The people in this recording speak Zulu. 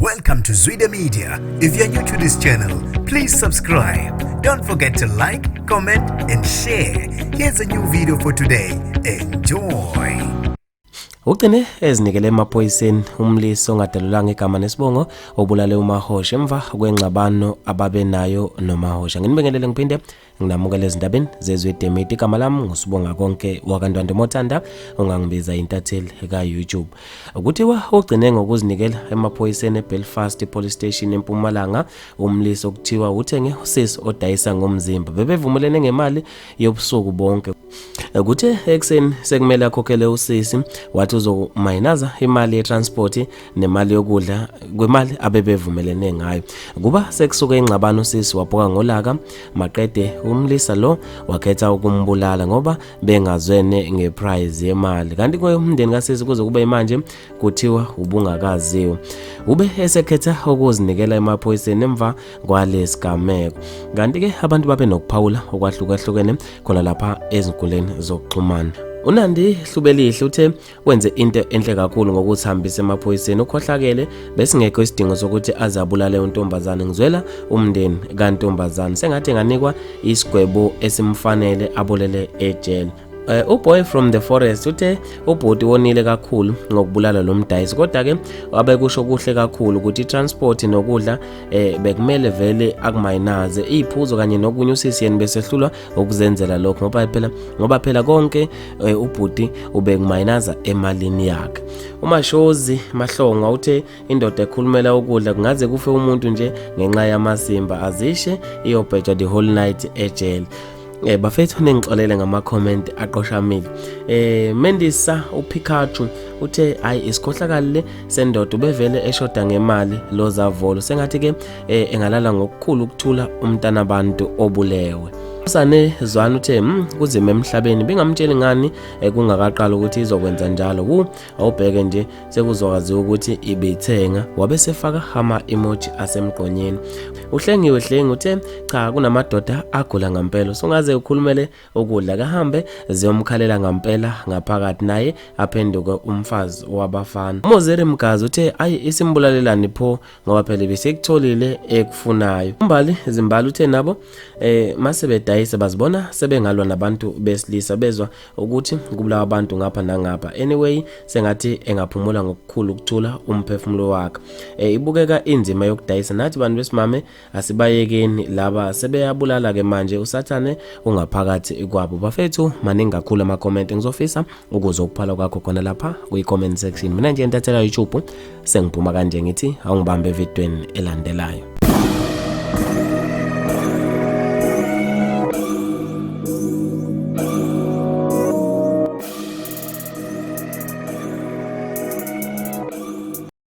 Welcome to Zwida Media. If you're new to this channel, please subscribe. Don't forget to like, comment, and share. Here's a new video for today. Enjoy. Ugcine ezinikele emaphoyiseni umlisa ongadalulwanga igama nesibongo obulale uMahosha emva kwengxabano ababenayo noMahosha. Nginibingelele ngiphinde nginamukele ezindabeni zezwe Demiti. Igama lami nguSibonga konke wakaNtwande Mothanda, ungangibiza intatheli ka-YouTube. Kuthiwa ugcine ngokuzinikela emaphoyiseni eBelfast Police Station eMpumalanga umlisa okuthiwa uthenge usisi odayisa ngomzimba. Bebevumelene ngemali yobusuku bonke. Kuthe ekuseni sekumele akhokhele usisi, wathi uzomayinaza imali yetransport nemali yokudla kwemali abebevumelene ngayo. Kuba sekusuke ingxabano, usisi wabhuka ngolaka, maqede umlisa lo wakhetha ukumbulala ngoba bengazwene ngeprice yemali. Kanti umndeni kasisi kuze kube manje kuthiwa ubungakaziwa. Ube esekhetha ukuzinikela emaphoyiseni emva kwalesigameko. Kanti-ke abantu babe nokuphawula okwahlukahlukene khona lapha ezinkundleni zokuxhumana. UNandi Hlubelihle uthe wenze into enhle kakhulu ngokuthambisa emaphoyiseni, ukhohlakele, besingekho isidingo sokuthi aze abulale untombazane. Ngizwela umndeni kantombazane, sengathi enganikwa isigwebo esimfanele, abolele ejele. Uboy from the forest uthe ubhuti wonile kakhulu ngokubulala lo mdayisi, kodwa-ke wabekusho kuhle kakhulu ukuthi i-transport nokudla bekumele vele akumayinaze iy'phuzo kanye nokunye, usisi yena besehlulwa ukuzenzela lokho ngoba phela konke ubhuti ubekumayinaza emalini yakhe. UMashozi Mahlongwa uthe indoda ekhulumela ukudla, kungaze kufe umuntu nje ngenxa yamasimba, azishe iyobhejwa the whole night ejele. Bafethu, ningixolele ngama comment aqoshamile. Mendisa uPikachu uthe hayi, isikhohlakali le sendoda, ubevele eshoda ngemali lo zavolo, sengathi ke engalala ngokukhulu ukuthula umntana abantu obulewe. Sane Zwane uthe kuzima emhlabeni, bengamtsheli ngani kungakaqala ukuthi izokwenza njalo? Wu, awubheke nje, sekuzokwaziwa ukuthi ibithenga. Wabe sefaka ama emoji asemgqonyeni. Uhlengiwe Hlengi uthe cha, kunamadoda agula ngampela, usungaze ukhulumele ukudla, kahambe ziyomkhalela ngampela ngaphakathi, naye aphenduke umfazi wabafana. Mozeri Mgazi uthe ayi, isimbulalelani pho, ngoba phela ibisekutholile ekufunayo. Umbali Zimbali uthe nabo mase bedayisa bazibona sebengalwa nabantu besilisa, bezwa ukuthi kubulawa abantu ngapha nangapha. Anyway, sengathi engaphumula ngokukhulu ukuthula umphefumulo wakhe. Ibukeka inzima yokudayisa, nathi bantu besimame asibayekeni laba, sebeyabulala ke manje, usathane ungaphakathi kwabo. Bafethu, maningi kakhulu ama comment, ngizofisa ukuzwa ukuphala kwakho khona lapha kwi comment section. Mina nje intathela YouTube sengiphuma kanje, ngithi awungibambe evidweni elandelayo.